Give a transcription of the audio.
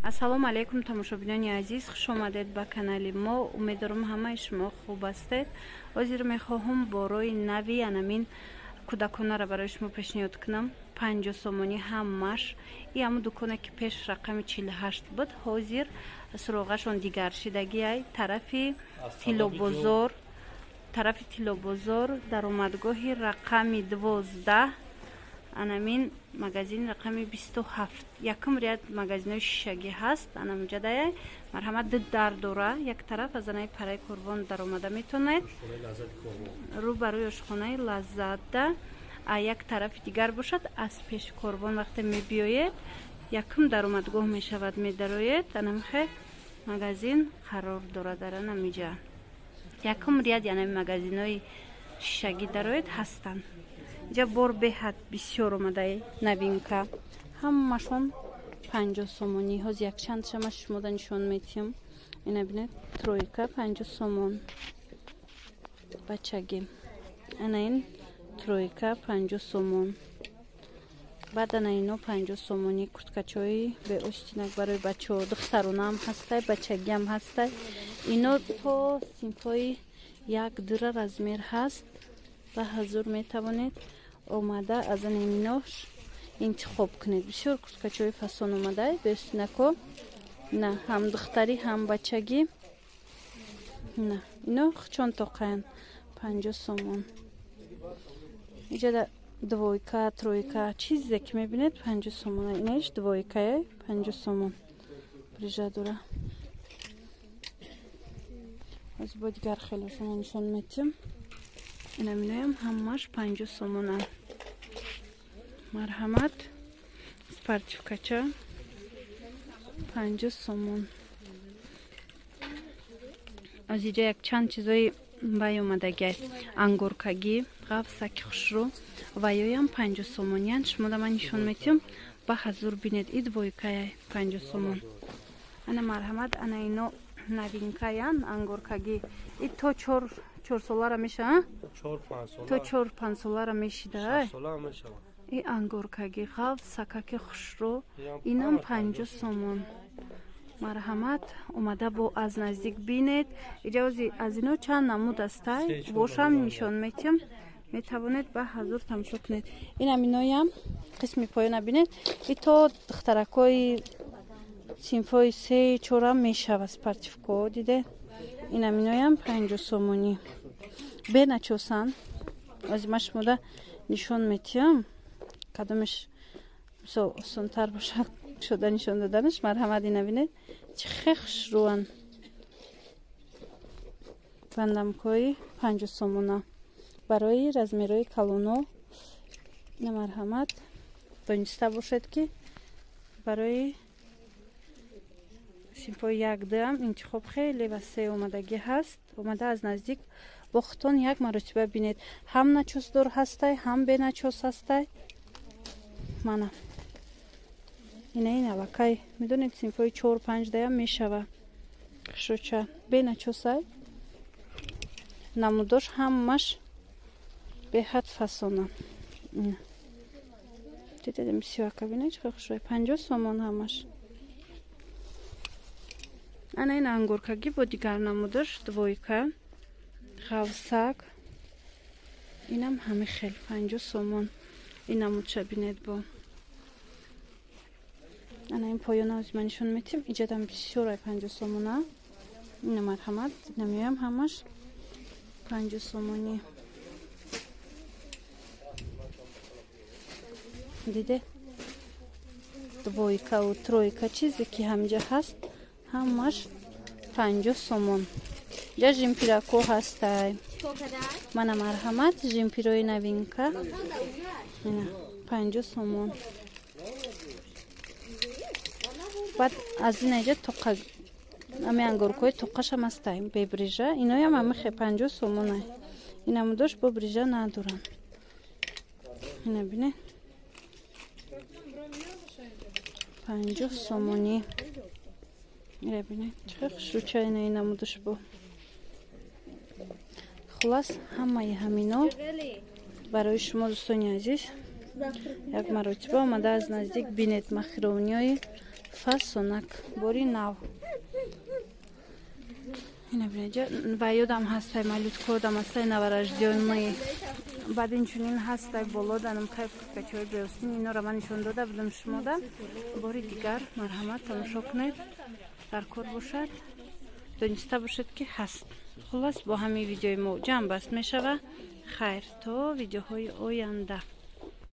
Ассалому алайкум, тамошобинони азиз, хуш омадед ба канали мо. Умедворам, ҳамаи шумо хуб ҳастед. Ҳозир мехоҳам борои нави анамин кӯдаконаро барои шумо пешниҳод кунам. 50 сомонӣ ҳамаш. И ҳамун дуконе, ки пеш рақами 48 буд, ҳозир суроғашон дигар шидагиай. Тарафи Тиллобозор, тарафи Тиллобозор, даромадгоҳи рақами 12, анамин магазин рақами 27, якум ряд магазинҳои шишагӣ ҳаст, анамҷадая. Марҳамат, ду дар дора: як тараф аз анаи параи Корвон даромада метавонед, рӯ ба рӯи ошхонаи Лаззатда, а як тарафи дигар бошад, аз пеши Корвон вақте мебиёед, якум даромадгоҳ мешавад, медароед, анамхе магазин қарор дорад. Дар анамиҷа якум ряд, анами магазинҳои шишагӣ дароед, ҳастанд. Инҷа бор беҳад бисёр омадаи, новинка, ҳамашон 50 сомонӣ. Ҳозир якчанд шама шумода нишон метиҳам. Ина бинед, тройка 50 сомон, бачагӣ. Ана ин тройка 50 сомон. Баъд ана ино 50 сомонӣ, курткачои беостинак барои бачаҳо, духтаронаам ҳастай, бачагиам ҳастай. Ино то синфҳои як дура размер ҳаст. Ба ҳазур метавонед омада аз анаминош интихоб кунед. Бисёр курткачои фасон омадай, беостинако, на ҳам духтарӣ, ҳам бачагӣ. На ино чон тоқаян, 50 сомон. Иҷада двойка, тройка, чизе ки мебинед, 50 сомона. Инаиш двойкае, 50 сомон, биржа дора. Аз бо дигар хелошона нишон метиҳам. Инаминоям ҳамаш 50 сомона. Марҳамат, спортивкача 50 сомон. Аз иҷа якчанд чизои вай омадагиай, ангоркагӣ, ғафсаки хушрӯ, ва ёям 50 сомониян. Шумода ман нишон метиҳам, ба ҳазур бинед. И двойкая 50 сомон. Ана марҳамат, ана ино новинкаян, ангоркагӣ. И то 4-солара меша, то 4-5 солара мешида. И ангоркагӣ, ғафсакаки хушрӯ, инам 50 сомон. Марҳамат, омада бо аз наздик бинед. Иҷози аз ино чанд намуд астай, бошам нишон метиҳам, метавонед ба ҳазур тамошо кунед. Инам иноям қисми поёна бинед, и то духтаракҳои синфҳои се чорам мешавад. Спортивко диде, инам иноям 50 сомонӣ, беначосан. Ози ма шумода нишон метиҳам, кадомеш мисол осонтар бошад шуда нишон доданаш. Марҳамат, ина бинед, чӣ хе хушрӯан, бандамкҳои 50 сомона барои размерҳои калоно. Ина марҳамат, дониста бошед, ки барои синфҳои як дуам интихоб хеле васеъ омадагӣ ҳаст. Омада аз наздик бо худтон як маротиба бинед. Ҳам начосдор ҳастай, ҳам беначос ҳастай. Мана ина, ин аллакай медонед, синфҳои чор панҷ даям мешава. Хушрӯча, беначосай, намудош ҳамаш беҳад фасона. Дидедем, сиёака бинед, чӣ хушрӯй, 50 сомон ҳамаш. Ана ин ангуркагӣ бо дигар намудаш, двойка, ғавсак, инам ҳами хел 50 сомон. Ин намудша бинед. Бо ана ин поёна ози ман нишон метиҳам. Иҷадам бисёр ай, 50 сомона. Ина марҳамат, намеоям, ҳамаш 50 сомонӣ. Диде, двойкау тройка, чизе ки ҳамҷа ҳаст, ҳамаш 50 сомон. Ҷа жимпирако ҳастай. Мана марҳамат, жимпирои новинка, ина 50 сомон. Баъд аз ин аҷа тоқа, ами ангоркҳои тоқашам ҳастай, бебрижа. Иноям амихе 50 сомонай. Инамудош бо брижа надоранд. Ина бине, 50 сомонӣ. Ира бине, чӣ хушрӯча, ина инамудош бо. Хулас, ҳамаи ҳамино барои шумо, дӯстони азиз. Як маротиба омада аз наздик бинед, махировниҳои Фасонак, бори нав. Ина бинед, ва ёдам ҳастай, малюткодам ҳастай, новорождённый. Баъд инчунин ҳастай боло данам кай курткачаҳои беостин. Инора ман нишон дода будам шумода. Бори дигар марҳамат, тамошо кунед. Дар кор бошад, дониста бошед, ки ҳаст. Хуллас, бо ҳамин видеои мо ҷамъбаст мешава. Хайр, то видеоҳои оянда.